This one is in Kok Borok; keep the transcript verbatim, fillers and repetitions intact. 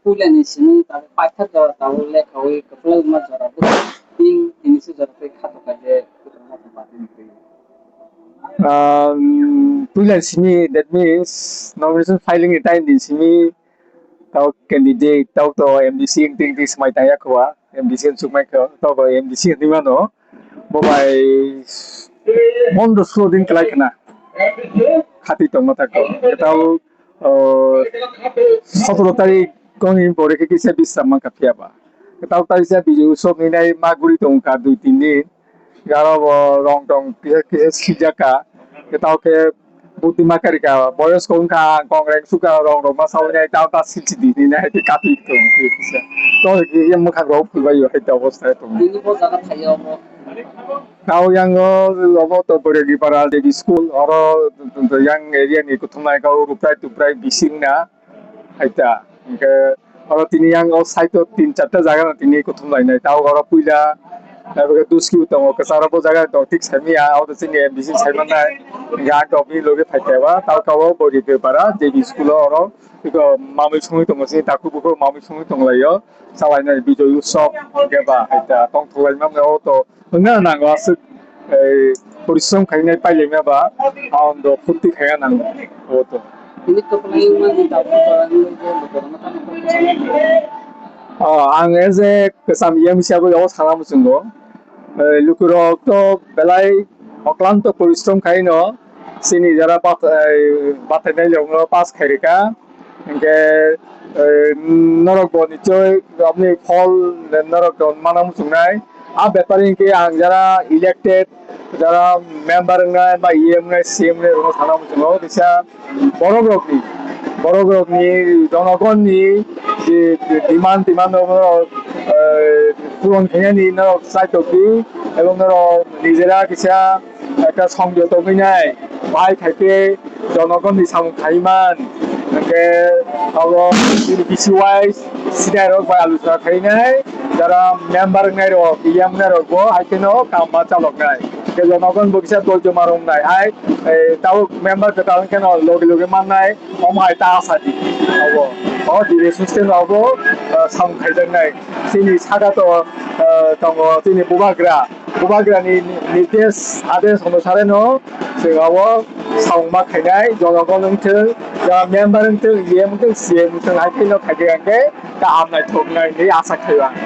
Puilani simi tabuk paitha jora tabuk lekhawi kwplai wngma jora bwswk tin tini se jora tei kha tongkha je kwbangma tongma tini twi. Um, puilani simi, that means nomination filing ni time ni simi tau candidate tau to M D C wng ting ting swmai tang ya khwa, M D C wng chukmai kha tau to M D C wng mano. Bo bai pondro sulo din kwlai khna. Khati tongma tako. Tau, o, sotoro tarik kongni pore khe kisa bisram mankha phiya ba. Tau taisa Bijay Utsav ni nai ma guri tong kha dui tin din. Garo bo rong tong kisa kisa sijak kha. Tau khe Buti ma kari ka, boyos ko wngkha, ang kong reng suka rong rok ma sawi nai, tao ta silsi di ni nai, te kati tong, te kisa. To, ye mwkhang rok phulbai yo, hai ta obostha tong. Nini bo jaga thai obo. Tao yang o, obo to Boregi Para Devi School, oro, yang area ni kuthum nai ka, ruprai tuprai bising na, hai ta. Hingke, Oro tini yang o side o tin charta jaga no tini kuthum lainai. Tao oro puila, abo khe duski bo tongo, kwcharo bo jaga tong thik saimanya, abo to chini M D C saimannai. Hingke ang tongmani loge phaikhe ba, tao tao bo Boregi Para, J B school o oro, iko mamui songwi tongo, chini takhuk bukhuk mamui songwi tonglaio, salainai Bijoy Utsav, hingke ba, hai ta, tongthok laimani o to, Wngna nango aswk, eh, porishrom khainai pailaima ba, aondo phurti khaina nango, o to. Bini kwplai wngmani tabuk jora wngwi je lukurokno tamo tamo. Oh, ang as a kwcham yam hisabe o sana muchungo. Eh, lukurok to belai oklanto porishrom khaino chini jara bat-, eh, bathainai rokno pass khairika. Hingke, eh, norok bo nichoi aboni phol norok to mana muchungnai. A bepar hingke ang jara elected, jara member wngnai, ba E M wngnai, C M wngnai rokno sana muchungo. Kisa borok rokni, borok rokni, jonogonni je demand, demand rok, eh, puron khainani norok chaitokdi, ebong norok nijera kisa ekta songjo tongwi nai, bahai khaikhe jonogonni samung khaiman, hingkhe abo B C Y sidai rok bai aluchona khainai, jara member wngnai rok, E M wngnai rok bo hai kheno kam ma chaloknai. Hingkhe jonogon bo kisa doijo ma romnai, hai, eh, tabuk member kwtal wngkheno logi logi mannai, omo hai ta asa di. Abo, o D D system abo, eh, samung khaijaknai. Chini saka to, eh, tongo chini bubagra. Bubagrani nirdesh, adesh onusareno chwng abo samung ma khainai, jonogon wngthwng, ya member wngthwng, E M wngthwng, C M wngthwng, hai kheno khaikhe hingkhe kaham naithoknai hinwi asa khaio ang.